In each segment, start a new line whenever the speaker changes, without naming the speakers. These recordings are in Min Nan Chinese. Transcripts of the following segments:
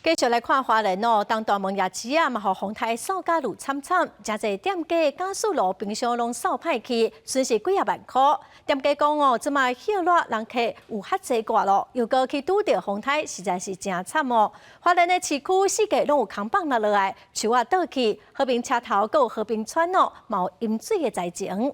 繼續來看花蓮哦，東大門夜市啊，嘛予風颱掃甲愈慘慘，誠濟店家家私爐冰箱攏掃歹去，損失幾仔萬箍。店家講哦，這擺歇熱人客有較濟掛咯，又閣去拄著風颱，實在是誠慘哦。花蓮的市區四界攏有空放落來，樹仔倒去，和平車頭閣有和平村哦，嘛有淹水的災情。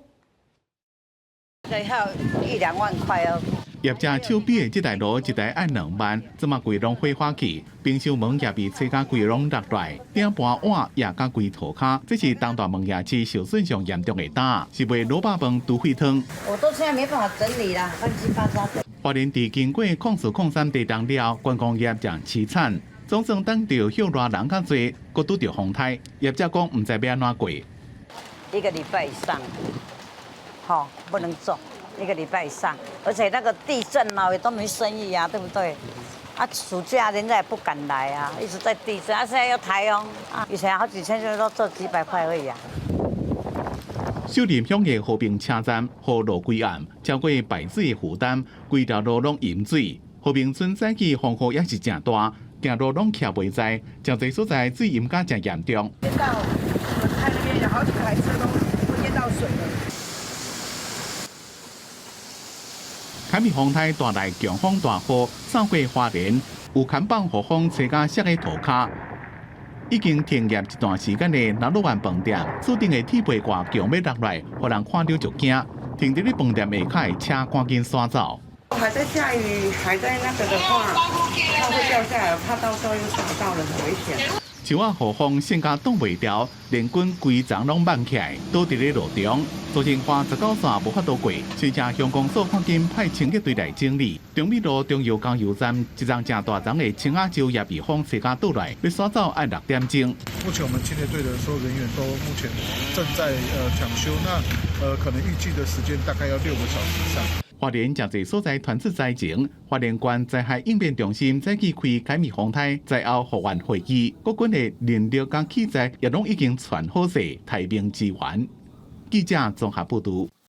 最後一兩萬塊哦。
業者手邊的這台爐一台愛2萬，這馬規攏火化去，冰箱門也被吹甲規攏落來，頂盤碗也佮規塗跤。這是東大門夜市受損上嚴重的擔，是賣滷肉飯、豬血湯。
我都現在沒辦法整理啦，亂七八糟。
花蓮佇經過04-03地動了，觀光業誠淒慘，總算等著歇熱人較濟，閣拄著風颱，業者講毋知欲按怎過。
一個禮拜以上，好，不能做。一個禮拜以上，而且那個地震啊，也都沒生意啊，對不對？啊，暑假人家也不敢來啊，一直在地震，啊，現在又颱風，啊，以前好幾千，現在都做幾百塊而已啊。
秀林鄉的和平車站雨落規暗，超過排水的負擔，規條路攏淹水。和平村早起風雨也是誠大，行路攏徛袂在，誠濟所在水淹甲誠嚴重。
淹到輪胎那邊有好幾台車都會淹到水了。
凱米風颱帶來強風大雨，掃過花蓮，有看板予風吹甲摔佇塗跤。已經停業一段時間的那魯灣飯店，厝頂的鐵皮掛牆欲落來，予人看著就驚。停佇咧飯店下跤的車趕緊徙走。
還在下雨，還在那個的話，它會掉下來，怕到時候又砸到人，很危險。
樹仔予風扇甲擋袂牢，連根規叢攏挽起來，倒佇咧路中，造成花19線無法度過。隨著鄉公所趕緊派清潔隊來整理。中美路中油加油站一叢誠大叢的青仔蕉也被風吹甲倒來，欲徙走愛6點鐘。
目前我們清潔隊的所有人員都目前正在搶修，那可能預計的時間大概要6個小時以上。
花蓮誠濟所在傳出災情，花蓮縣災害應變中心早起開凱米風颱災後復原會議，各軍的人力佮器材也攏已經傳好勢，待命支援。記者綜合報導。